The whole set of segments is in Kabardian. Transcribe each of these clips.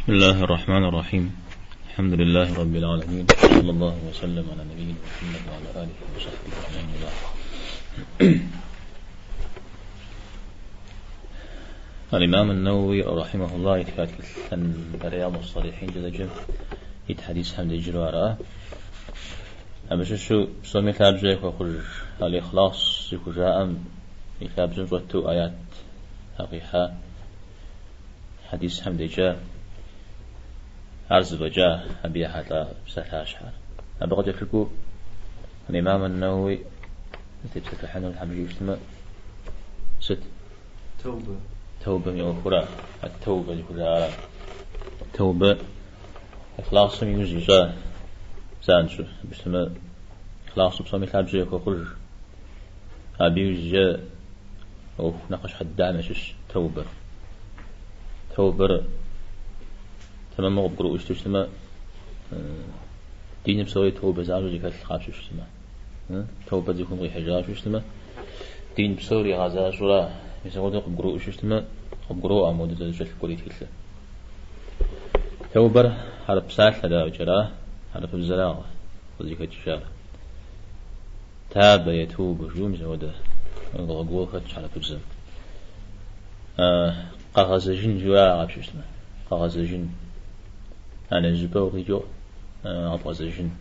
بسم الله الرحمن الرحيم. الحمد لله رب العالمين، صلى الله وسلم على نبينا محمد وعلى آله وصحبه أجمعين. الإمام النووي رحمه الله يتفات رياض الصالحين جل جل يتحديث حمد جروارا. أبششو سومي ثابجة وخرج الإخلاص يكجاء يثابجن صوتو آيات حقيقة حديث حمد جاء عرض بجاء أبي حتى سهل أشعر أبغى تفكو الإمام النووي تبسط الحمد يجتمع ست توبة توبة من أخرى التوبة لكل توبة إخلاص يوزي جاء زانشو بسم إخلاص بصمي ثابجة يخرج أبي يوزي أو نقش حد دعمش توبة توبة تمام مغب قروش تجتمع دين بسوي توبة زعجو ذيك الخابش تجتمع توبة ذيكم غي حجاج تجتمع دين بسوري غزا شورا يسوي قروش تجتمع قبقرو أمود ذا كل تكله توبر حرف سال هذا وجرا حرف الزراعة وذيك التجارة تاب يتوب جوم زوده غوغو خدش حرف الزم قغزجين جوا عبشتنا قغزجين أنا جبو ريجو قغزجين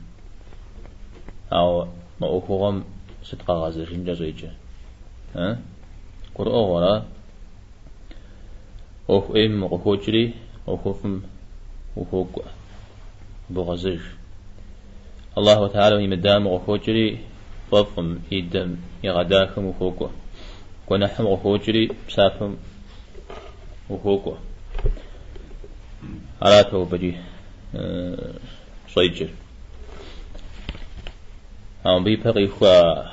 أو ما أخوهم ست قغزجين جزيجة ها قرأ ورا أخ إم أخوجري أخوفم وفوق بغزج الله تعالى يمدام أخوجري ففم إدم يغداكم وفوق ونحم أخوجري بسافم وفوق على توبجي صيجر أم بيبقى إخوة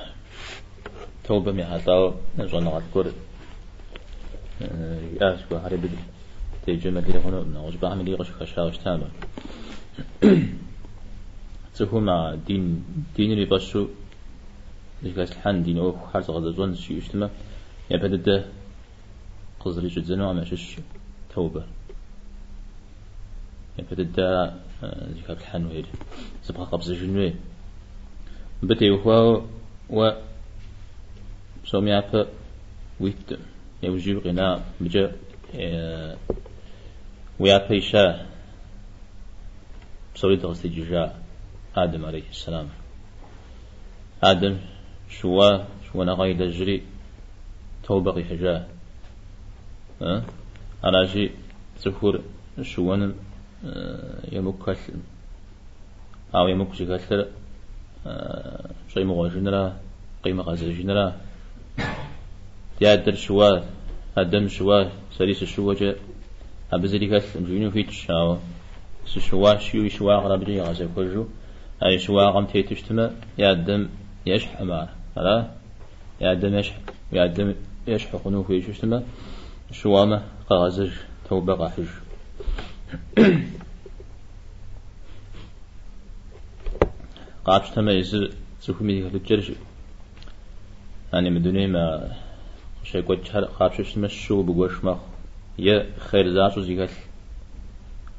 توبة من حتى نزون غذكر يأسوا هرب تيجمع لي هنا نعوز بعمل لي غش خشاش تاما تهما دين دين اللي بسوا لكاس الحن دين أو حرز غزون شيء يجتمع يبدأ ده قصري جزنا وما شش توبة يبدأ ده ذكاء الحن ويد سبق قبض جنوي بدي هو و سومي أب ويت يوجد غناء بجا ويا بصورة غسل جاء آدم عليه السلام آدم شوا شوا نغاي لجري توبة حجا على جي زهور شوان يمك أو يمك جكتر شيء مغاجنرا قيمة غزجنرا يادر شوا آدم شوا سريس شوا جا أبزري كات مجينو فيتش أو سشوا شيو شوا غرب جي غزا كوجو أي شوا غم تيتشتما يادم يشح أمار هلا يادم يشح يادم يشح خنو فيتشتما شوا ما غزج توبة غحج قابشتما يزر سخمي كتجرش يعني مدني ما شيء قد قابشتما شو بقوش ما يا خير ذاتو زيكال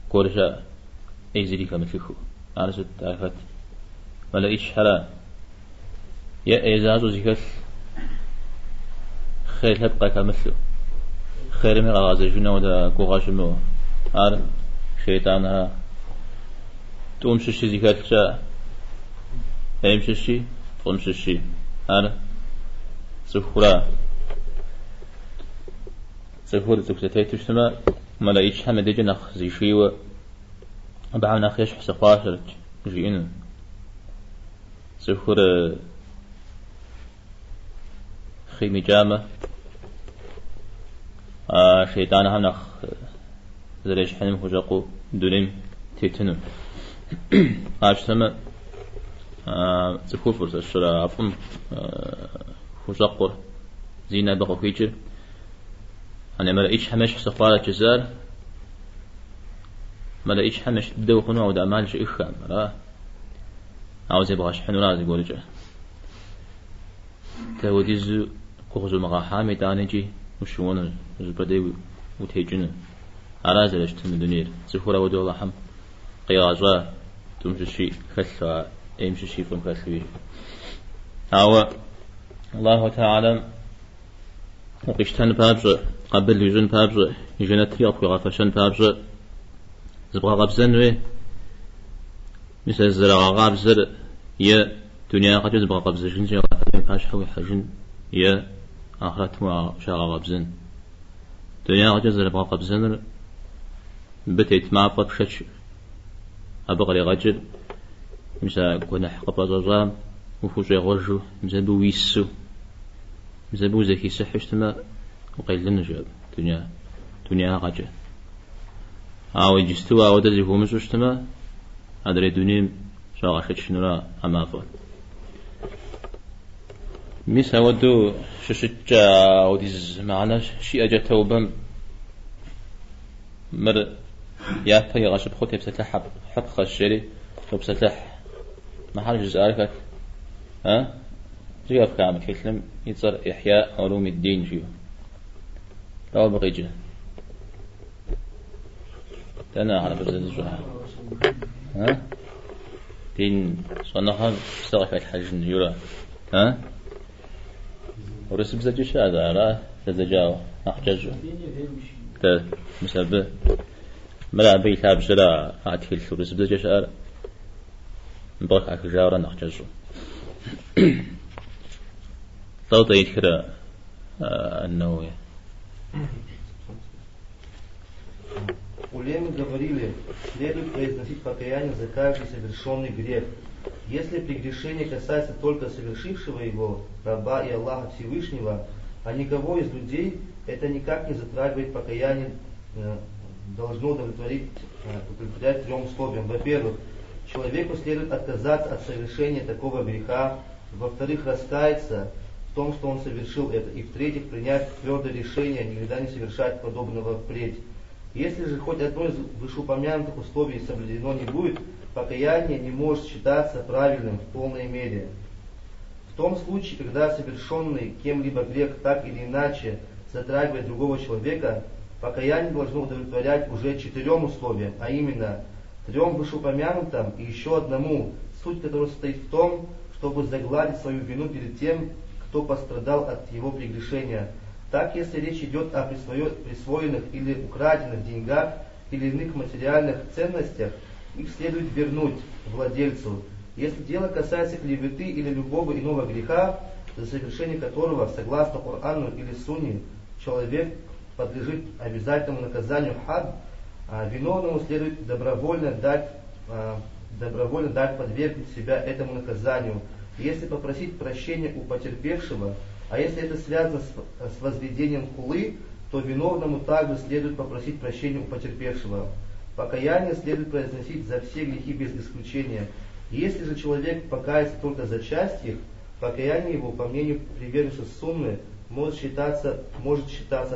كورشا أي زيكا مثلكو أرسل تعرفت ولا إيش حلا يا أي ذاتو زيكال خير هبقى كمثله خير من غازة جنة ودا كوغاش مو أر شيطانها تقوم ششي زيكال شا أيم ششي تقوم ششي أر سخرا سفور زوجتي تجتمع ملايش حمد جنخ زي شيوة بعنا خيش حسقاشر جينا سفور خيمي جامة شيطان هم نخ زريش حنم خجاقو دونيم تيتنم عشتما سفور فرصة الشرع عفم خجاقور زينة بقوكيجر أنا ما لقيتش حمش سفارة جزار ما لقيتش حمش دو خنوع وده أمال شيء إخام لا عاوز يبغاش حنو لا يقول جا توديز كوزو مغا حامي تانيجي وشون زبدي وتهجن Ара зэрыщытын дунейр. Цӏыхур ауэдэу Алыхьым къигъэщӏа, тӏум щыщи хэлъу, а ӏейм щыщи фӏым хэлъуи. Ауэ Аллаху Тэхьэлам укъищтэн папщӏэ, къабыл уищӏын папщӏэ, и жэнэтри къыпхуигъэфэщэн папщӏэ зыбгъэкъэбзэн хуей. Мис а зызэрагъэкъабзэр е дунягъэкӏэ зыбгъэкъэбзэжынщи, Аллахь и пащхьэ уихьэжын, е ахърэтым ущагъэкъэбзэн. Дунягъэкӏэ зэрыбгъэкъэбзэнур мыбы тет мафӏэр пшэч абы кърегъэкӏыр, мис а гуэныхь къыпӏэщӏэщӏам ухущӏегъуэжу, мис абы уису, мис абы узэхисыхьу щытмэ, укъелынущ абы дунья, дунягъэкӏэ. Ауэ иджысту ауэдэ зыхуумыщӏу щытмэ, адрей дунейм щагъэшэчынура а мафӏэр. Мис ауэдэу щыщыткӏэ ауэдиз мыхьэнэ щиӏэкӏэ тэубэм мыр япэ игъэщыпхъэу тепсэлъыхьыпхъэщ, жери топсэлъыхь. Мыхьэр жызыӏар хэт? А? Зэхэфха мы тхылъым и цӏэр Ихья Улумиддин жиӏэу. Дауэ абы къикӏыр? Дэнэ хьэрыпыбзэ зыщӏэхэр? А? Дин щӏэныгъэм псэ къыхэлъхьэжын жиӏэурэ. А? Урысыбзэкӏи щыӏэ ара зэдзэкӏауэ, нэхъ кӏэщӏу. Дэ, мис абы, мыр абы и лъабжьэра а тхылъ урысыбзэкӏэ щыӏэр мыбы къыхахыжауэрэ нэхъ кӏэщӏу. Лӏэу-тӏэ итхрэ Ан-Нэуи. Улемы говорили, следует произносить покаяние за каждый совершенный грех. Если прегрешение касается только совершившего его, раба и Аллаха Всевышнего, а никого из людей, это никак не затрагивает покаяние, должно удовлетворять трем условиям. Во-первых, человеку следует отказаться от совершения такого греха, во-вторых, раскаяться в том, что он совершил это, и в-третьих, принять твердое решение никогда не совершать подобного впредь. Если же хоть одно из вышеупомянутых условий соблюдено не будет, покаяние не может считаться правильным в полной мере. В том случае, когда совершенный кем-либо грех так или иначе затрагивает другого человека, покаяние должно удовлетворять уже 4 условиям, а именно 3 вышеупомянутым и еще одному, суть которого состоит в том, чтобы загладить свою вину перед тем, кто пострадал от его прегрешения. Так, если речь идет о присвоенных или украденных деньгах или иных материальных ценностях, их следует вернуть владельцу. Если дело касается клеветы или любого иного греха, за совершение которого, согласно Корану или Сунне, человек подлежит обязательному наказанию хад, виновному следует добровольно дать подвергнуть себя этому наказанию. Если попросить прощения у потерпевшего, а если это связано с возведением хулы, то виновному также следует попросить прощения у потерпевшего. Покаяние следует произносить за все грехи без исключения. Если же человек покается только за часть их, покаяние его, по мнению приверженцев сунны, может считаться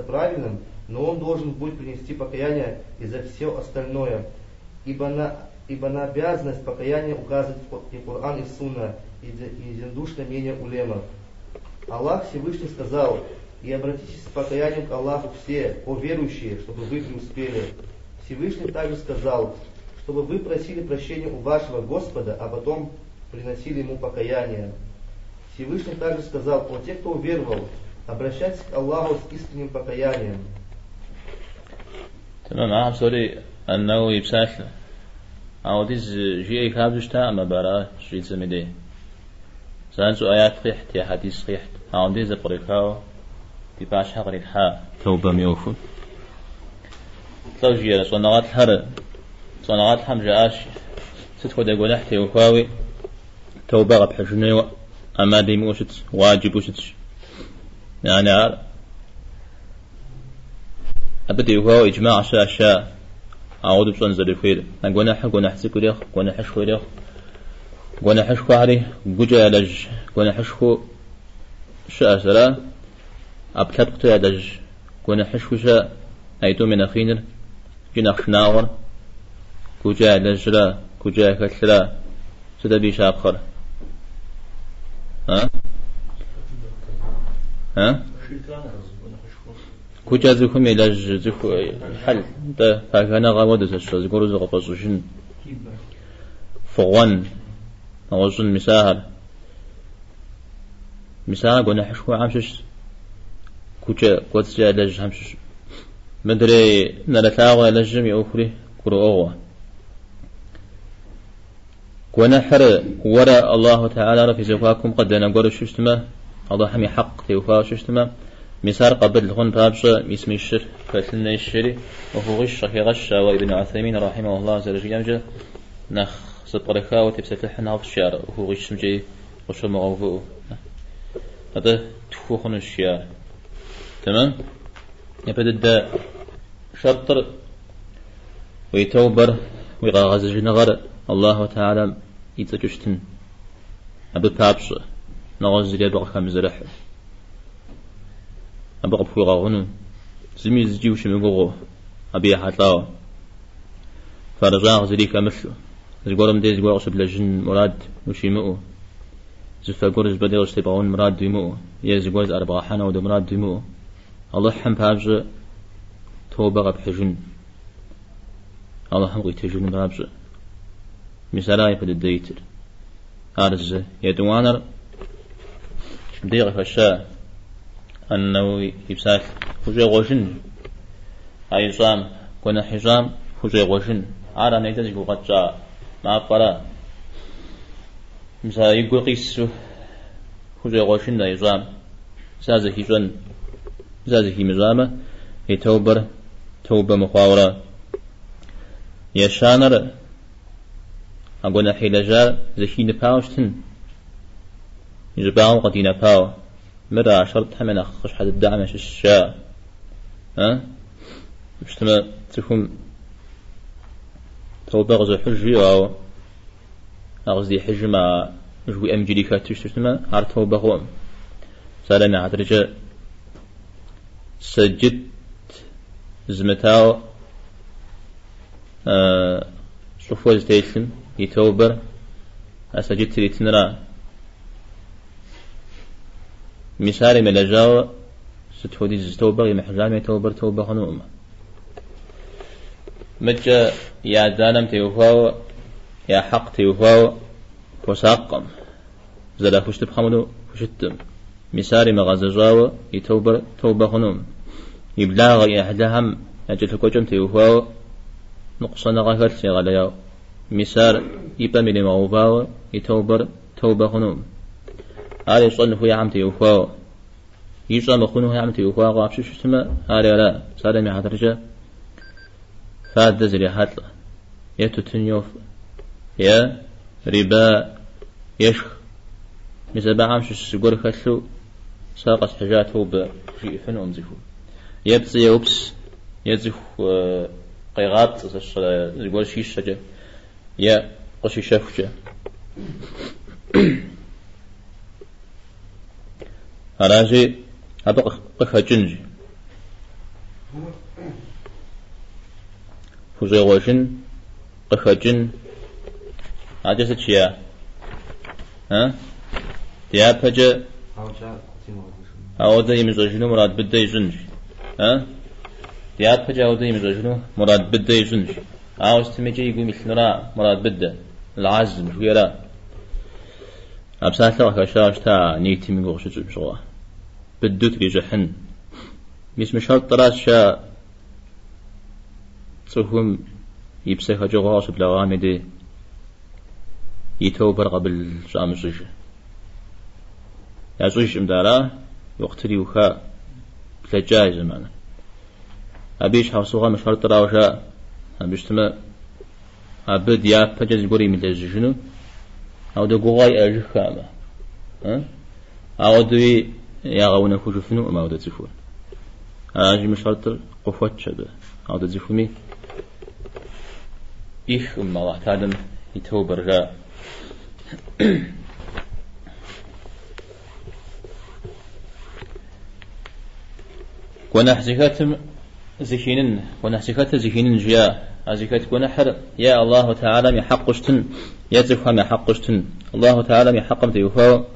правильным, но он должен будет принести покаяние и за все остальное. Ибо на обязанность покаяния указывает и Коран, и Сунна, и единодушное мнение улемов. Аллах Всевышний сказал: и обратитесь с покаянием к Аллаху все, о верующие, чтобы вы преуспели. Всевышний также сказал, чтобы вы просили прощения у вашего Господа, а потом приносили ему покаяние. Всевышний также сказал: о те, кто уверовал, обращайтесь к Аллаху с искренним покаянием. Тэмэм, ахэр псори Ан-Нэуи и псалъэ. Ауэдиз жиӏэ и хабзэу щытаӏым абы ара щӏидзэм и дей. Занщӏэу аят къихьт е хьэдис къихьт. Ауэ мыбдеж зэпкърихауэ ди пащхьэ кърилъхьа тэубэм и ӏуэхур. Лӏо жиӏэрэ щӏэныгъэлӏхэм жаӏащ, сыт хуэдэ гуэныхь теухуауи тэубэ къэпхьыжын хуейуэ ӏэмал имыӏэу щытщ, уаджибу щытщ. Яни ар абы теухуауэ иджмагъ щыӏэщ, ауэдэу пщӏэн зэрыхуейр. А гуэныхьыр гуэныхь цӏыкӏу ирехъу, гуэныхьышхуэ ирехъу. Гуэныхьышхуэхэри гукӏэ ялэжь гуэныхьышхуэу щыӏэщ, ара? ӏэпкълъэпкъкӏэ ялэжь гуэныхьышхуи щыӏэ, аитӏум я нэхъ иныр икӏи нэхъ шынагъуэр гукӏэ ялэжьра, гукӏэ яхэлъра, сыт абы и щапхъэр? А? А? Гукӏэ цӏыхум илэжь цӏыху хьэл, нтӏэ, пагэныгъэ хуэдэу сэ сщӏэ, зыгуэру зыкъыфӏэщӏыжын, фыгъуэн, нэгъуэщӏын, мис ахэр. Мис ахэр гуэныхьышхуэхэм щыщщ, гукӏэ, кӏуэцӏкӏэ ялэжьхэм щыщ. Мыдрей нэрылъагъуу ялэжьым и ӏуэхури гурыӏуэгъуэ. Гуэныхьыр уэрэ Аллаху Тэхьэларэ фи зэхуакум къыдэнэ гуэру щыщтмэ, Аллахьым и хьэкъ теухуауэ щыщтмэ, мис ар къабыл хъун папщӏэ мис мы щыр хэлъын хуейщ жери ӏуэхугъуищ къыхегъэщ, ауэ Ибн Уثеймин рахьимэхуллах зэрыжиӏэмкӏэ нэхъ зэпкърыхауэ тепсэлъыхьын нэхъыфӏщ ар ӏуэхугъуищымкӏи къыщомыгъэувыӏэу. Атӏэ тху хъунущ ар. Тэмэм? Япэ дыдэ шэртӏыр Уи тэубэр, уи къэгъэзэжыныгъэр Аллаху Тэхьэлам и цӏэкӏэ щытын. Абы папщӏэ, нэгъуэщӏ зыри абы къыхэмызэрыхьу. Абы къыпхуигъэгъуну, зыми зыкӏи ущымыгугъыу, абы ехьэлӏауэ. Фэрыщӏагъ зыри хэмылъу, зыгуэрым дей зыгуэр къыщыблэжьын мурад ущимыӏэу, зы фэ гуэр зыщӏыпӏэ дей къыщытебгъэун мурад уимыӏэу, е зыгуэр зыӏэрыбгъэхьэн ауэдэ мурад уимыӏэу. Алыхьым папщӏэ тобэ къэпхьыжын, Алыхьым къуитыжыным папщӏэ. Мис ара япэ дыдэ итыр. Ар зы. Етӏуанэр мыбдеж къыхэща Ан-Нэуэуи и псалъэ. Хущӏегъуэжын. А ищӏам, гуэныхь ищӏам хущӏегъуэжын. Ар а нетӏэ зи гугъу къэтщӏа мафӏэра. Мис а и гур къису хущӏегъуэжын а ищӏам. Мис ар зэхищӏэн, мис ар зэхимыщӏамэ, и тэубэр тэубэ мыхъуауэра. Ещанэр а гуэныхь илэжьар зэхиныпауэ щытын, и щӏыбагъым къыдинэпауэ. Мыр а шэртӏхэм я нэхъыщхьэ дыдэхэм ящыщщ жаӏэ. А? Щытмэ, цӏыхум тэубэ къызохьыж жиӏэу, ауэ а къыздихьыжым а жыхуиӏэм иджыри хэту щытмэ, ар тэубэ хъуӏым. Псалъэм и хьэтыркӏэ сэджыт зымытауэ щӏыхуэ зытелъым и тэубэр а сэджытыр итынра. Мис ар имылэжьауэ сыт хуэдиз тэубэ къимыхьыжами тэубэр тэубэ хъунукъым. Мыдкӏэ и адэ-анэм теухуауэ, я хьэкъ теухуауэ хуэсакъкъым, зэрахущытыпхъэм хуэдэу хущыткъым. Мис ар имыгъэзэщӏауэ и тэубэр тэубэ хъунукъым. И благъэ, и ӏыхьлыхэм я кӏэлъыкӏуэкӏэм теухуауэ ныкъусаныгъэ хэлъщ егъэлеяуэ. Мис ар и пӏэм иримыгъэувауэ и тэубэр тэубэ хъунукъым. Ар ищӏэн хуейхэм теухуауэ. Ищӏэ мыхъунухэм теухуауэ къапщтэу щытмэ, ари ара, псалъэм и хьэтыркӏэ фадэ зрехьэлӏэ, е тутын йофэ, е риба ешх. Мис абыхэм щыщ зыгуэр хэлъу сэ къэсхьыжа тобэ жиӏэфынукъым цӏыхум. Е пцӏы еупс, е цӏыху къегъапцӏэ, сэ сщӏэрэ зыгуэр щищэкӏэ, е къыщищэхукӏэ. Аращи, абы къыхэкӏынщ. Хущӏегъуэжын, къыхэкӏын, акӏэ сыт жиӏа? А? Дяпэкӏэ ауэдэ имыщӏэжыну мурад быдэ ищӏынщ. А? Дяпэкӏэ ауэдэ имыщӏэжыну мурад быдэ ищӏынщ. Ауэ сытмикӏи и гум илъынура мурад быдэ, аль-азм жыхуиӏэра? А псалъэр къыхэщауэ щыта а ниетым и гугъу щытщӏым щыгъуэ. Быдэу трищӏыхьын. Мис мы шэртӏыращ жаӏэ цӏыхум и псэ хэкӏыгъуэ къыщыблэгъам и дей и тобэр къабыл щӏамыщӏыжыр. Ящӏыжкъым дэ ара, уэхътыр иуха, блэкӏа и зэманыр. Абы и щхьэусыгъуэр мы шэртӏырауэ жаӏэ. Абы щытмэ, Абы дяпэкӏэ зыгуэр имылэжьыжыну, ауэдэ гугъэ иӏэжыххэмэ, ауэдэуи ягъэунэхужыфынукъым ауэдэ цӏыхур. Аращи, мы шэртӏыр къыхуэтщ абы. Ауэдэ цӏыхуми ӏихкъым Аллахь Тэхьэлам и тобэр жаӏэ. Гуэныхь зыхэтым зыхинын, гуэныхь зыхэтыр зыхинын жиӏа. А зыхэт гуэныхьыр е Аллаху Тэхьэлам и хьэкъыу щытын, е цӏыхухэм я хьэкъыу щытын. Аллаху Тэхьэлам и хьэкъым теухуауэ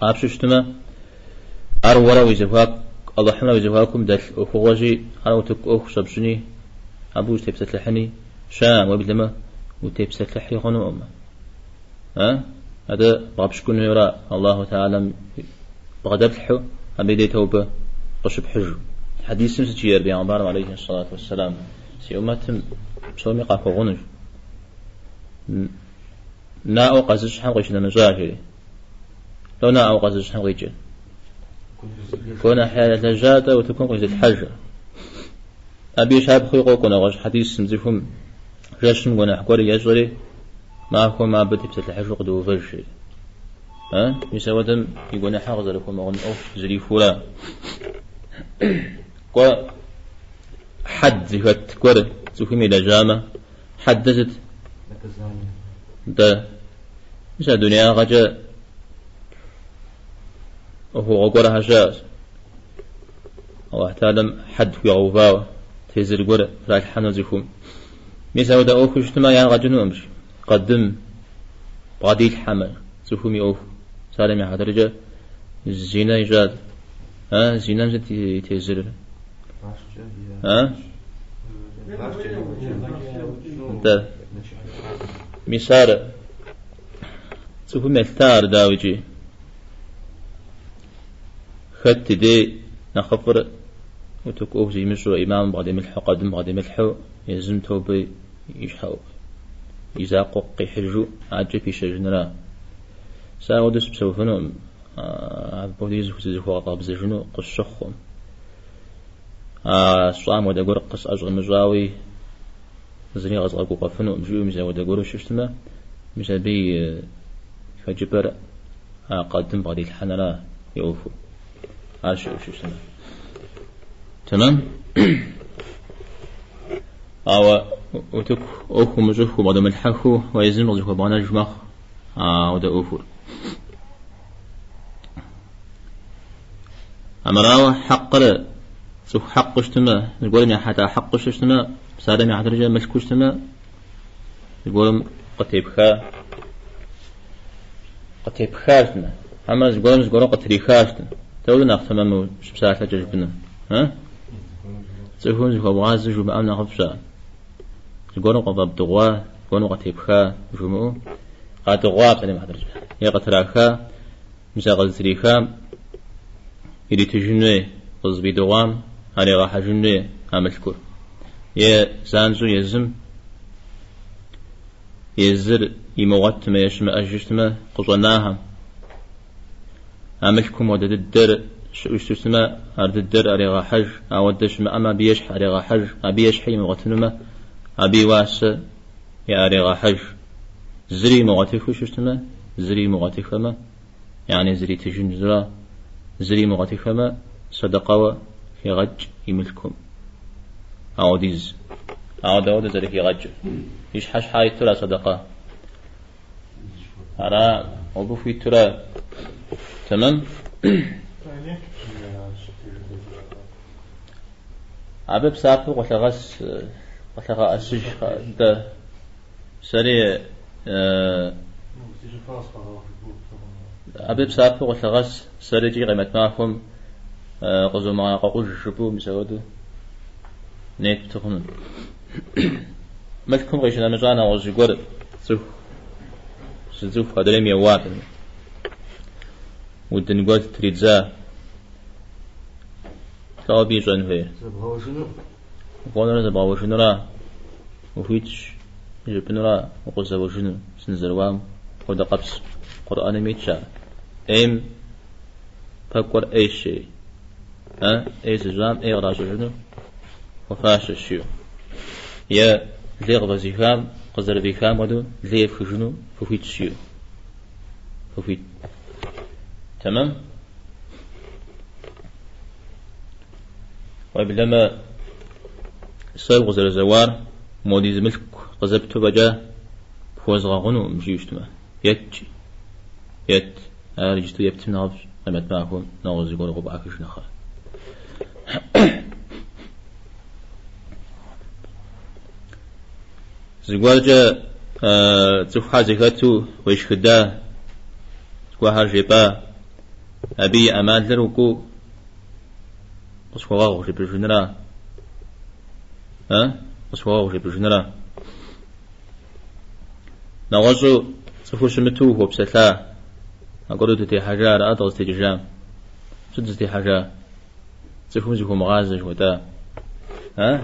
къапщтэу щытмэ, ар уэрэ уи зэхуаку Алыхьымрэ уи зэхуакум дэлъ ӏуэхугъуэщи, ар утыку ӏуэху щӏэпщӏыни, абы ущытепсэлъыхьыни щыӏэкъым, уеблэмэ утепсэлъыхьи хъунукъым. А? Атӏэ бгъэпщкӏун хуейуэра Аллаху Тэхьэлам бгъэдэплъхьэу абы и дей тэубэ къыщыпхьыжу. Хьэдисым сыт жиӏэр бегъымбарым алейхи ссалату уэсселам? Си ӏумэтым псоми къахуэгъунущ. Наӏуэ къэзыщӏхэм къищынэмыщӏа, жери. Лӏо наӏуэ къэзыщӏхэм къикӏыр? Гуэныхь ялэжьа-тӏэ утыкум къизылъхьэжыр. Абы и щапхъэуи къокӏуэ нэгъуэщӏ хьэдисым цӏыхум жэщым гуэныхь гуэр ещӏэри, махуэм абы тепсэлъыхьыжу къыдоувэж, жери. А? Мис ауэдэм и гуэныхьыр къызэрыхуэмыгъун ӏуэху зрихуэура. Кӏуэ хьэд зыхэт гуэр цӏыхум илэжьамэ, хьэдыр сыт? Нтӏэ, мис а дунеягъэкӏэ ӏуэхугъуэ гуэрхэр щыӏэщ. Аллахь Тэхьэлам хьэд хуигъэувауэ, тезыр гуэр тралъхьэну цӏыхум. Мис ауэдэ ӏуэхуу щытмэ, ягъэ кӏынукъым, къадым бгъэдилъхьэмэ, цӏыхум и ӏуэху. Псалъэм и хьэтыркӏэ зинэ ищӏат. А, зинэм сыт и тезырыр? А? Нтӏэ. Мис ар цӏыхум елъыта ар дауикӏи. Хэт и дей нэхъыфӏыр утыку ӏуэху зимыщӏу, имамым бгъэдемылъхьэу, къадым бгъэдемылъхьэу, езым тобэ и щхьэ и закъуэ къихьыжу адэкӏэ пищэжыныра. Сэ ауэдэу сыпсэуфынукъым, апхуэдизу зызыхуэгъэкъэбзэжыну къысщыхъукъым. А сщӏам хуэдэ гуэр къысӏэщӏэмыщӏауи зыри къэзгъэгугъэфынукъым, жиӏэу мис ауэдэ гуэру щыщытмэ, мис абы и хэкӏыпӏэр а къадым бгъэдилъхьэныра и ӏуэхур. Ар щыӏэу щыщытмэ. Тэмэм? Ауэ утыку ӏуэху умыщӏыху, бгъэдэмылъхьэхыу уэ езым къызыхуэбгъэнэж мэхъу ауэдэ ӏуэхур. Амырауэ хьэкъыр цӏыху хьэкъыу щытмэ, зыгуэрым ехьэлӏа хьэкъыу щытмэ, псалъэм и хьэтыркӏэ мылъкуу щытмэ, зыгуэрым къытепха, къытепха щытмэ, хьэмэ зыгуэрым зыгуэрым къытриха щытмэ, дауэ нэхъ тэмэму щыпсалъэкӏэ жыпӏэну? А? Цӏыхум зыхуэбгъазэу жумыӏэм нэхъыфӏщ ар. Зыгуэрым къыфӏэбдыгъуа, зыгуэрым къытепха жумыӏэу, къадыгъуа псалъэм и хьэтыркӏэ, е къытраха, Мис а къызытрихам иритыжын хуей, къызыфӏидыгъуам ӏэригъэхьэжын хуей а мылъкур. Е занщӏэу езым езыр имыгъуэтмэ е щымыӏэжу щытмэ, къыщӏэнахэм а мылъкум хуэдэ дыдэр щыӏэу щыту щытмэ, ар дыдэр ӏэрегъэхьэж, ауэдэ щымыӏэмэ, абы ещхь ӏэрегъэхьэж, абы ещхьи имыгъуэтынумэ, абы и уасэ яӏэрегъэхьэж. Зыри имыгъуэтыхыу щыщытмэ, зыри имыгъуэтыхэмэ, яни зритыжын зыра, зыри имыгъуэтыхэмэ, сэдэкъэуэ хегъэкӏ и мылъкум. Ауэдиз. Ауэ дауэдэ зэрыхигъэкӏыр? И щхьэ щхьа итура сэдэкъэ? Ара, абы хуитура? Тэмэм? Абы псапэу къылъэгъэс, къылъэгъэӏэсыж, нтӏэ. Сэри абы псапэу къылъэгъэс, сэри икӏи къемэт махуэм къызомыгъэныкъуэкъуж жыпӏэу мис ауэдэу нет пты хъуну. Мылъкум къищынэмыщӏа нэгъуэщӏ зыгуэр цӏыху, зы цӏыху адрейм еуа, удын гуэр тридза. Лӏо абы ищӏэн хуейр? Зэбгъэуэжыну. Укӏуэнурэ зэбгъэуэжынура? Ухуитщ жыпӏэнура укъызэуэжыну, сынызэрыуам хуэдэ къэпс. Къурӏэным итщ ар. ӏейм пэкӏуэр ӏейщ жери. А, ӏей зыщӏам ӏей къращӏэжыну хуэфащэщ жиӏэу. Е лей къывэзыхам, къызэрывихам хуэдэу лей ефхыжыну фыхуитщ жиӏэу. Фыхуит. Тэмэм? Уеблэмэ, сэ укъызэрызэуар модиз мылъку къызэпту фӏэкӏа пхуэзгъэгъунукъым, жиӏэу щытмэ. Ет, жи. Ет. Ар иджыту ептым нэхъыфӏщ, къемэт махуэм нэгъуэщӏ зыгуэр къыпӏахыж нэхърэ. Зыгуэркӏэ цӏыхухэр зэхэту уешхыда, зыгуэрхэр жепӏа, абы и ӏэмалыр укӏуэу. къысхуэгъэгъу жепӏэжыныра. А? Къысхуэгъэгъу жепӏэжыныра. Нэгъуэщӏу цӏыхур щымыту ухуэпсэлъа, аргуэру дытехьэжа, ара дыкъызытекӏыжам? Сыт дызытехьэжа? Цӏыхум зыхуумыгъазэ жыхуэтӏа. А?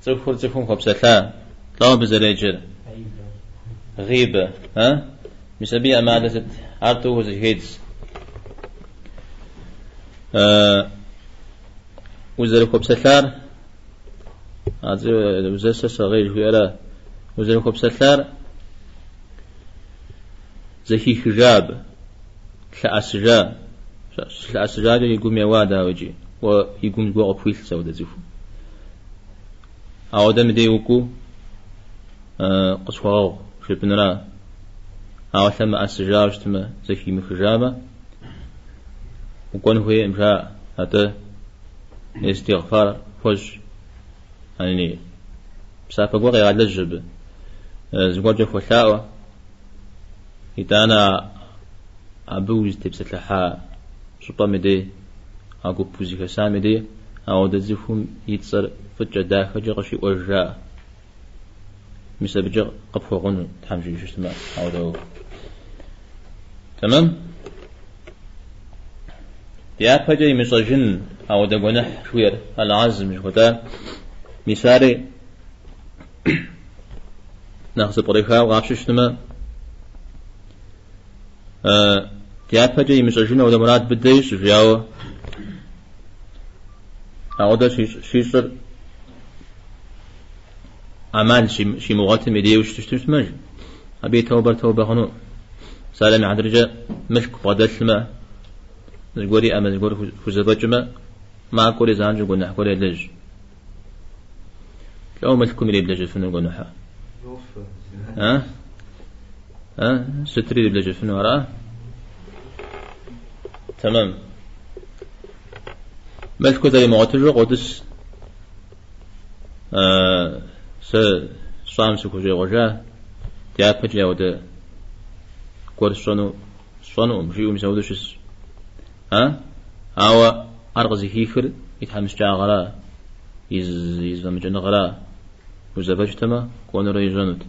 Цӏыхур цӏыхум хуэпсэлъа. Лӏо абы зэреджэр? Гъибэ. А? Мис абы и ӏэмалыр сыт? Ар тӏууэ зэхедз. Узэрыхуэпсэлъар, узэсэ сэгъей жыхуиӏэра? Узэрыхуэпсэлъар зэхихыжа абы, лъэӏэсыжа. Лъэӏэсыжакӏэ и гум еуа, дауэ икӏи, уэ и гум зыгуэр къыпхуилъ ауэдэ цӏыхум. Ауэдэм и дей укӏуэу къысхуэгъэгъу жепӏэныра. Ауэ лъэмыӏэсыжауэ щытмэ, зэхимыхыжамэ, укӏуэн хуейкъым жаӏэ, атӏэ истигъфар хуэщӏ. Яни псапэ гуэр къегъэлэжь абы, зыгуэркӏэ хуэлъаӏуэ. Итӏанэ абы узытепсэлъыхьа щӏыпӏэм и дей, а гуп узыхэсам и дей, ауэдэ цӏыхум и цӏэр фӏыкӏэ дахэкӏэ къыщиӏуэж жаӏэ. Мис абыкӏэ къыпхуэгъуну Тхьэм жиӏэу щытмэ, ауэдэ ӏуэху. Тэмэм? Дяпэкӏэ имыщӏэжын ауэдэ гуэныхь жыхуиӏэр, аль-азм жыхуэтӏа, мис ари нэхъ зэпкърыхауэ къапщтэу щытмэ, дяпэкӏэ имыщӏэжын ауэдэ мурад быдэ ищӏ жиӏауэ, ауэдэ щищӏыр ӏэмал щимыгъуэтым и дейуэ щыту щытмэ, абы и тэубэр тэубэ хъуну. Псалъэм и хьэтыркӏэ мылъку бгъэдэлъмэ, зыгуэр иӏэмэ, зыгуэр хузэфӏэкӏмэ, макӏуэри занщӏэу гуэныхь гуэр елэжь. Лӏо мылъкум иреблэжьыфыну гуэныхьыр? А? А? Сытри иреблэжьыфыну ара? Тэмэм. Мылъку зэримыгъуэтыжу къотӏыс. Сэ сщӏам сыхущӏегъуэжа, дяпэкӏи ауэдэ гуэр сщӏэну сщӏэнукъым, жиӏэу мис ауэдэу щысщ. А? Ауэ ар къызыхихыр и тхьэмыщкӏагъэра, и зэфӏэмыкӏыныгъэра, хузэфӏэкӏтэмэ, кӏуэнурэ ищӏэнут.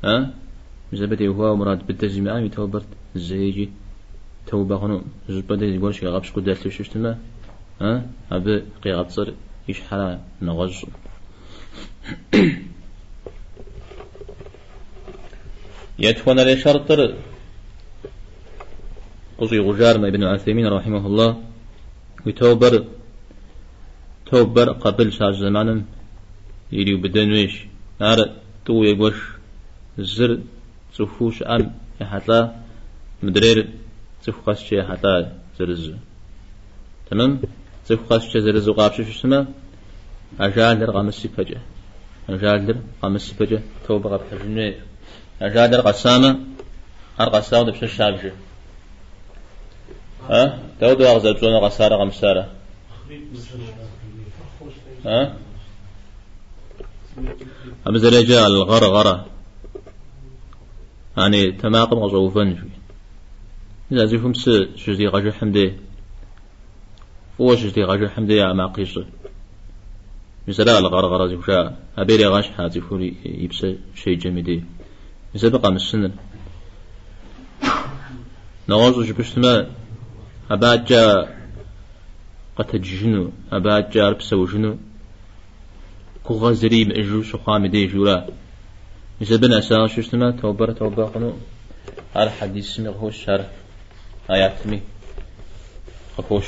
А? Мис абы теухуауэ мурад быдэ зимыӏам и тэубэр зэикӏи тэубэ хъунукъым. Зыщӏыпӏэ дей зыгуэр щигъэпщкӏуу дэлъу щытмэ, а? Абы къигъэпцӏыр и щхьэра нэгъуэщӏым. Етхуанэрей шэртӏыр къыщӏигъужар мы Ибн Уثеймин рахьимахуллах уи тэубэр тэубэр къабыл щащӏ зэманым ириубыдэн хуейщ. Ар тӏууэ егуэш. Зыр цӏыхуу щыӏэм ехьэлӏа, мыдрейр цӏыху къэскӏэ ехьэлӏа зырызу. Тэмэм? Цӏыху къэскӏэ зырызу къапщтэу щытмэ, ажалыр къэмыс ипэкӏэ. Ажалыр къэмыс ипэкӏэ тэубэ къэпхьыжын хуей. Ажалыр къэсамэ, ар къэсауэ дапщэщ щабжыр? А? Дауэдэу ар къызэрыпщӏэнур къэсарэ къэмысарэ? А? Абы зэреджэ аль-гъэргъэрэ. Ани тэмакъым къыщӏэувэн жи. Мис а цӏыхум псы щыздригъэжыхьым дей, фӏыуэ щыздригъэжыхьым дей а макъ ищӏыр. Мис ара аль-гъэргъэрэ зыхужаӏэр. Абы ирегъэщхь а цӏыхур и псэ щеджэм и дей. Мис абы къэмысыныр. Нэгъуэщӏу жыпӏэу щытмэ, абы адэкӏэ къэтэджыжыну, абы адэкӏэ ар псэужыну гугъэ зыри имыӏэжу щыхъуам и деж жиӏэура. Мис абы нэсауэ щытмэ, тэубэр тэубэ хъуну. Ар хьэдисми къыхощ, ар аятми къыхощ.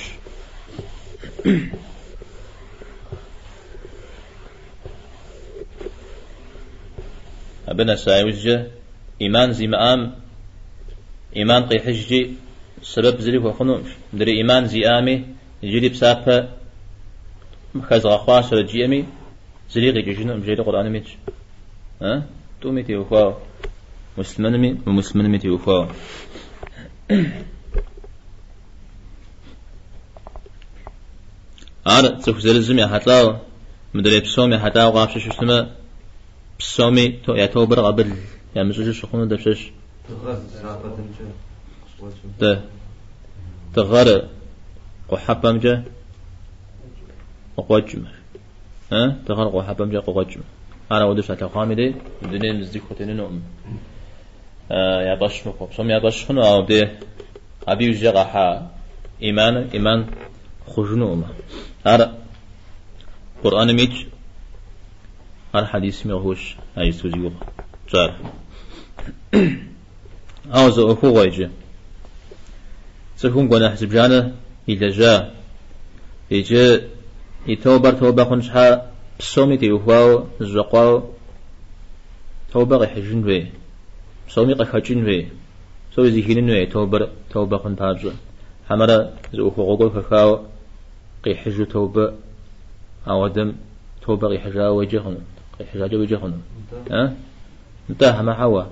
Абы нэса иужькӏэ иман зимыӏам иман къихьыжкӏи сэбэп зыри хуэхъунукъым. Мыдрей иман зиӏами иджыри псапэ хэзгъэхъуащэрэт жиӏэми зыри къикӏыжынукъым, жери Къурӏэным итщ. А? Тӏуми теухуауэ. Муслъымэнми мымуслъымэнми теухуауэ. Ар цӏыху зырызым ехьэлӏауэ, мыдрей псом ехьэлӏауэ къапщтэу щытмэ, псоми я тобэр къабыл ямыщӏыжу щыхъуну дапщэщ? Дыгъэр западэмкӏэ къыщыкъуэкӏым. Дэ. Дыгъэр къухьэпӏэмкӏэ къыкъуэкӏмэ. Дыгъэр къухьэпӏэмкӏэ къыкъуэкӏмэ. Ар ауэдэу щалъэхъуам и дей дунейм зы цӏыху къытенынукъым. Я фӏэщ мыхъуу. Псоми я фӏэщ хъуну, ауэ абдей абы иужькӏэ къахьа иманыр иман хъужынукъым. Ар Къурӏэным итщ, ар хьэдисми къыхощ, а иджыпсту зи гугъу тщӏар. Ауэ зы ӏуэхугъуэ иджы. Цӏыхум гуэныхь зыбжанэ илэжьа. Иджы и тобэр тобэ хъун щхьа псоми теухуауэ, зэщӏэкъуауэ тобэ къихьыжын хуей, псоми къыхэкӏын хуей, псори зыхинын хуей тобэр тобэ хъун папщӏэ. Хьэмэрэ зы ӏуэхугъуэ гуэр хэхауэ къихьыжу тобэ ауэдэм тобэ къихьыжауэ уеджэ хъуну, къихьыжакӏэ уеджэ хъуну. А? Нтӏэ, хьэмэ хьэуэ?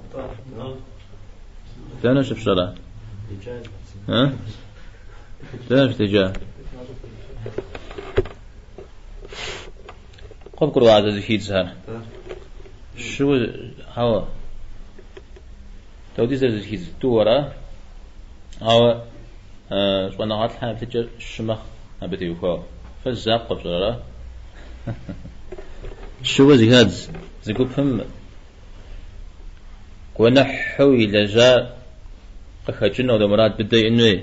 Дэнэ щыпщӏэрэ? А? Дэнэ щытеджа? Къыбгурыӏуа зэзыхидзхэр? Щыуэ, хьэуэ. Дауэди зэрызэхидз тӏу ара? Ауэ щӏэныгъэлӏхэм еплъыкӏэр щы мэхъу абы теухуауэ. Фэ зы закъуэ фщӏэрэ, ара? Щыуэ зыхадз зы гупым гуэныхьу илэжьа къыхэкӏыну ауэдэ мурад быдэ иӏэн хуей,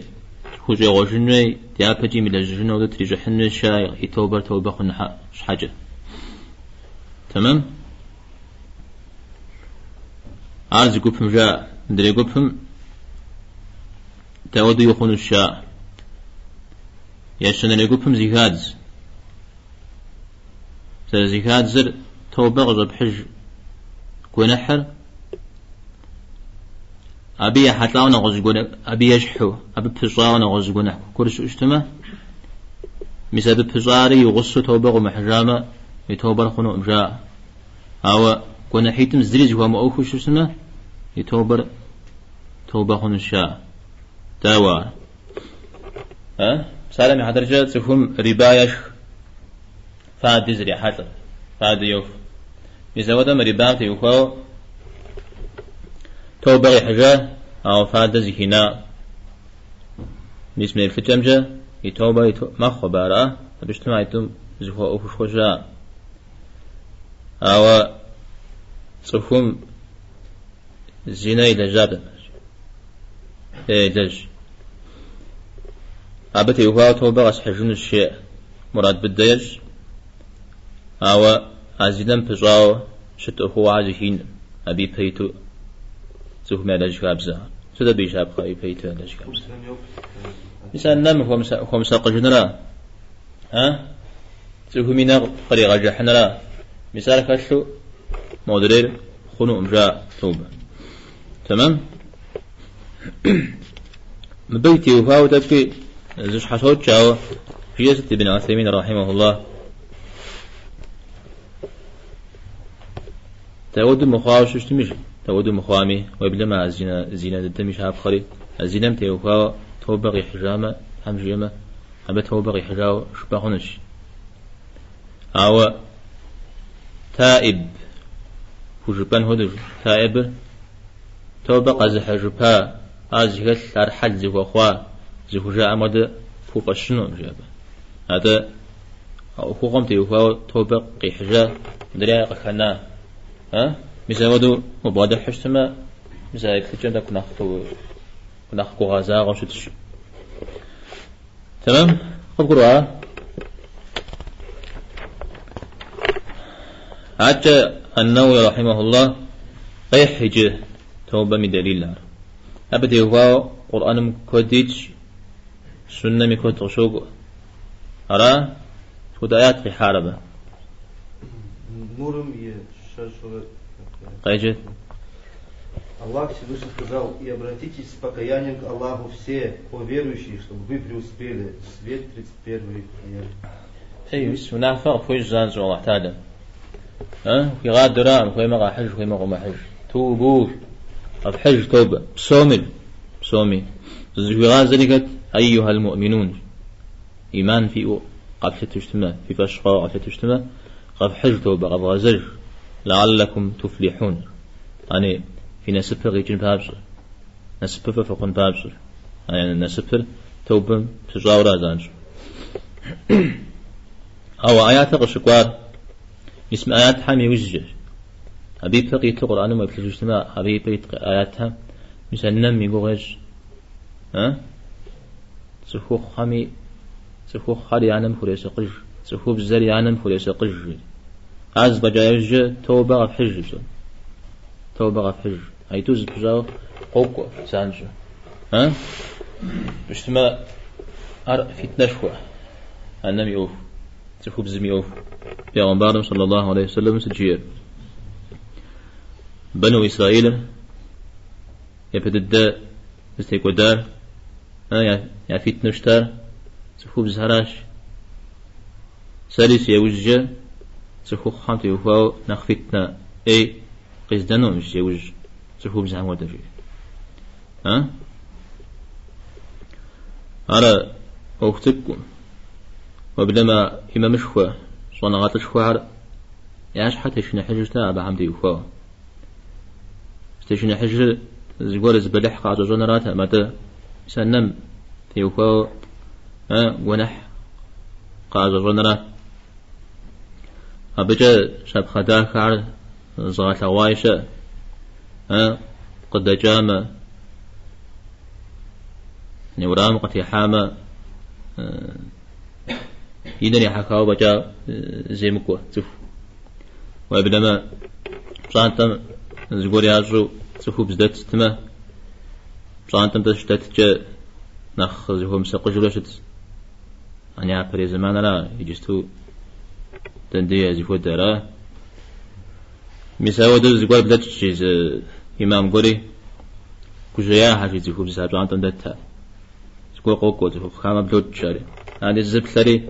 хущӏегъуэжын хуей, дяпэкӏи мылэжьыжыну ауэдэ трищӏыхьын хуей щэ и тобэр тобэ хъун щхьэкӏэ. Тэмэм? Ар зы гупым жаӏэ. Мыдрей гупым дауэдэуи хъунущ жаӏэ. Ещанэрей гупым зыхадз. Зэрызыхадзыр тобэ къыщӏэпхьыж гуэныхьыр абы ехьэлӏауэ нэгъуэщӏ гуэныхь, абы ещхьу, абы пыщӏауэ нэгъуэщӏ гуэныхь гуэр щыӏэу щытмэ, мис абы пыщӏари и гъусэу тобэ къыумыхьыжамэ, уи тобэр хъунукъым жаӏэ. Ауэ гуэныхьитӏым зыри зыхуамыӏуэхуу щытмэ, и тобэр тобэ хъунущ жаӏэ. Дауэ ар? А? Псалъэм и хьэтыркӏэ цӏыхум риба ешх, фади зрехьэлӏэ, фадэ йоф. Мис ауэдэм рибам теухуауэ тобэ къихьыжа, ауэ фадэ зыхина. Мис мы еплъыкӏэмкӏэ и тобэ мэхъу абы ара? Абы щытмэ аитӏум зыхуэӏуэхушхуэ щыӏэ. Ауэ цӏыхум зинэ илэжьа елэжь. Абы теухуауэ тобэ къэсхьыжынущ жеӏэ, мурад быдэ ещӏ. Ауэ а зинэм пыщӏауэ щыт ӏуэхугъуэхэр зыхинкъым, абы ипэ иту цӏыхум ялэжь хабзэхэр. Сыт абы и щапхъэ ипэ иту ялэжь хабзэ? Мис а нэм хуэмысакъыжынра? А? Цӏыхум и нэ къригъэжыхьынра? Мис ар хэлъу модрейр хъунукъым жаӏэ тобэ. Тэмэм? Мыбы теухуауэ тӏэкӏуи зыщхьэщокӏ, ауэ жиӏэ сыт Ибн Усеймин рахьимахуллах. Дауэду мыхъуауэ щыщытми, дауэду мыхъуами, уеблэмэ а зинэ, зинэ дыдэм и щапхъэри, а зинэм теухуауэ тобэ къихьыжамэ, Тхьэм жиӏэмэ, абы тобэ къихьыжауэ жыпӏэ хъунущ. Ауэ таиб хужыпӏэн хуэдэу, таибыр тобэ къэзыхьыжыпа, ар зыхэлъ, ар хьэл зыхуэхъуа, зыхужаӏэм хуэдэ пхуфӏэщынукъым, жи абы. Атӏэ а ӏуэхугъуэм теухуауэ тобэ къихьыжа, мыдрей къыхэна. А? Мис апхуэдэу убгъэдыхьу щытмэ, мис а еплъыкӏэм тӏэкӏу нэхъ нэхъ гугъэзагъэу щытщ. Тэмэм? Къыбгурыӏуа? Адэкӏэ Ан-Нэуи рахьимахуллах къехь иджы тобэм и дэлилхэр. Абы теухуауэ Къурӏэным куэд итщ, суннэми куэд къыщокӏуэ. Ара? Сыт хуэдэ аят къихьар абы? Нурым и щэщӏрэ. Къеджэт. Аллах Всевышний сказал, и обратитесь с покаянием к Аллаху все, о верующие, чтобы вы преуспели. Свет 31 аят. Эй, мис унафэ къыпхуещӏ занщӏэу Аллахь Тэхьэлам. Хуигъадэуракъым, хуеймэ къэхьыж, хуеймэ къыумыхьыж. Тубу, къэфхьыж тобэ. Псоми, псоми. Зызыхуигъазэри хэт? Айюхьэл муӏминун. Иман фиӏэу къэфлъытэу щытмэ, фи фӏэщ хъуауэ къэфлъытэу щытмэ, къэфхьыж тобэ, къэвгъэзэж. Лааллакум туфлихьун. Ани фи насыпыр къикӏын папщӏэ, насыпыфӏэ фыхъун папщӏэ. Ани насыпыр тобэм пыщӏауэра занщӏэу. Ауэ аятыр къыщыкӏуар мис мы аятхэм иужькӏэщ. Абы ипэ къиту Къурӏэным уеплъыжу щытмэ, абы ипэ ит аятхэм мис анэм и гугъу ещӏ. Цӏыхухъухэми цӏыхухъухэр я анэм хуресакъыж, цӏыхубзхэр я анэм хуресакъыж. Ар зэфӏэкӏа иужькӏэ тобэ къэфхьыж, псом. Тобэ къэфхьыж. Аитӏу зэпыщӏауэ къокӏуэ занщӏэу. Щытмэ, ар фитнэшхуэ, анэм и ӏуэху, цӏыхубзым и ӏуэху. Пегъэмбарым саллаллаху алейхи вассалам сыт жиӏэр? Бану Исраилыр япэ дыдэ зытекӏуэдар, я фитнэу щытар цӏыхубзхэращ. Сэри си яужькӏэ цӏыхухъухэм теухуауэ нэхъ фитнэ ӏей къиздэнукъым си яужь цӏыхубзхэм хуэдэ жи. Ар ӏуэху цӏыкӏукъым. Уеблэмэ имамышхуэ, щӏэныгъэлӏышхуэхэр я щхьэ тешыныхьыжу щыта абыхэм теухуауэ. Зытешыныхьыжыр зыгуэр зы бэлыхь къащӏэщӏэнратэкъым, атӏэ мис анэм теухуауэ гуэныхь къащӏэщӏэнрат. Абыкӏэ щапхъэ дахэхэр зыгъэлъэгъуаи щыӏэ, къыдэкӏамэ, уэрамым къытехьамэ, и нэр ехьэхауэ фӏэкӏа земыкӏуэ цӏыху. Уеблэмэ, пщӏантӏэм зыгуэр ящӏу цӏыхубз дэттмэ, пщӏантӏэм дэ щыдэткӏэ нэхъ зыхуэмысакъыжурэ щыт. А япэрей зэманра иджысту дэнэ зыхуэдэра. Мис ауэдэу зыгуэр блэкӏщ зы имам гуэри гужьеяхьэ жи цӏыхубз а пщӏантӏэм дэтхэр. Зыгуэр къокӏуэ цӏыхухъу хамэ блокӏ жари. Ари зы плъэри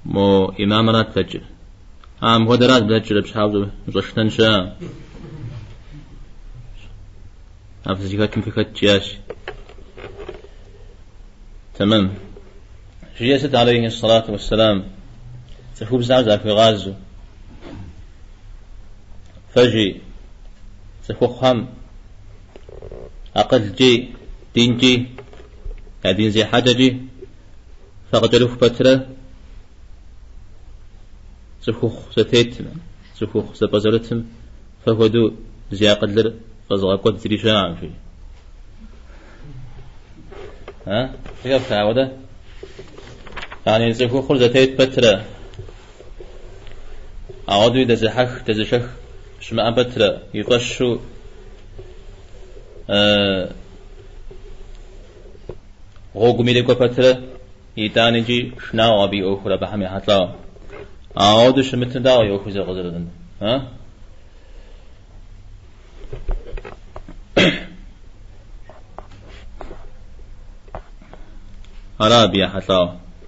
мо имамырат блэкӏыр. А мыпхуэдэрат блэкӏыр пщхьэ ущӏэшынэн щыӏэ. А фызыхэтым фыхэт жиӏащ. Тэмэм. Жиӏэ сыт алейхи сэлату уэсселам цӏыхубзхэм захуигъазэу. Фэ жи цӏыхухъухэм акъылкӏи, динкӏи, я дин зехьэкӏэкӏи факъыкӏэрыху пэтрэ цӏыхухъу зэтетым, цӏыхухъу зэпӏэзэрытым фэ хуэдэу зи акъылыр фӏэзыгъэкӏуэд зыри щыӏэкъым, жи. А? Зэхэфха ауэдэ? Яни цӏыхухъур зэтет пэтрэ, ауэдэуи дэзыхьэх, дэзышэх щымыӏэ пэтрэ, и фӏэщу гъуэгум ирикӏуэ пэтрэ, итӏанэкӏи шынагъуэ абы и ӏуэхур абыхэм ехьэлӏауэ. Ауэдэу щымытым дауэ и ӏуэхур зэрыкъызэрынур? А? Ара абы ехьэлӏауэ.